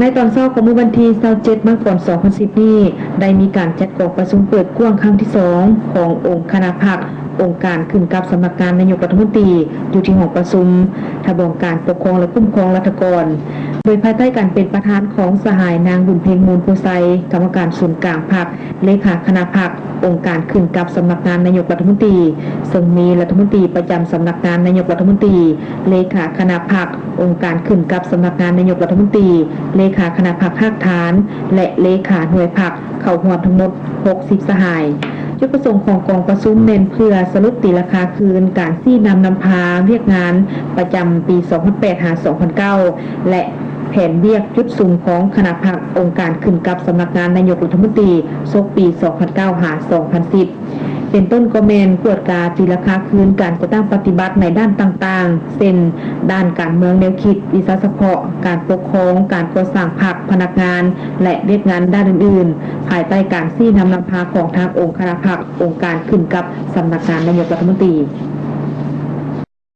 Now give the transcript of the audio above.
ໃນຕອນເຊົ້າຂອງມື້ວັນທີຊາວເຈັດ ມັງກອນ ສອງພັນສິບນີ້ ໄດ້ມີການຈັດກອງປະຊຸມເປີດກວ້າງຄັ້ງທີສອງຂອງອົງຄະນະພັກ ອົງການຂຶ້ນກັບສຳນັກງານນາຍົກລັດຖະມົນຕີ ຢູ່ທີ່ຫ້ອງປະຊຸມທະບວງການປົກຄອງ ແລະ ຄຸ້ມຄອງລັດຖະກອນ ໂດຍພາຍໃຕ້ການເປັນປະທານຂອງສະຫາຍນາງ ບຸນເພັງ ມູນພູໄຊ ກຳມະການສູນກາງພັກ ເລຂາຄະນະພັກ ອົງການຂຶ້ນກັບສຳນັກງານນາຍົກລັດຖະມົນຕີ ເຊິ່ງມີລັດຖະມົນຕີປະຈຳສຳນັກງານນາຍົກລັດຖະມົນຕີ, ເລຂາຄະນະພັກ ອົງການຂຶ້ນກັບສຳນັກງານນາຍົກລັດຖະມົນຕີ, ເລຂາຄະນະພັກຮາກຖານ ແລະ ເລຂາໜ່ວຍພັກ ເຂົ້າຮ່ວມທັງໝົດ ຫົກສິບ ສະຫາຍ. ຈຸດປະສົງຂອງກອງປະຊຸມແມ່ນເພື່ອສະຫຼຸບຕີລາຄາຄືນການຊີ້ນຳນຳພາວຽກງານປະຈຳປີ ສອງພັນແປດ ຫາ ສອງພັນເກົ້າ ແລະ ແຜນວຽກຈຸດສຸມຂອງຄະນະພັກ ອົງການຂຶ້ນກັບສຳນັກງານນາຍົກລັດຖະມົນຕີ ສົກປີ ສອງພັນເກົ້າ ຫາ ສອງພັນສິບ ເປັນຕົ້ນກໍແມ່ນກວດກາຕີລາຄາຄືນການຈັດຕັ້ງປະຕິບັດໃນດ້ານຕ່າງໆ ເຊັ່ນ ດ້ານການເມືອງແນວຄິດ, ວິຊາສະເພາະ, ການປົກຄອງ, ການກໍ່ສ້າງພັກ, ພະນັກງານ ແລະ ວຽກງານດ້ານອື່ນໆ ພາຍໃຕ້ການຊີ້ນຳນຳພາຂອງທາງອົງຄະນະພັກ ອົງການຂຶ້ນກັບສຳນັກງານນາຍົກລັດຖະມົນຕີ.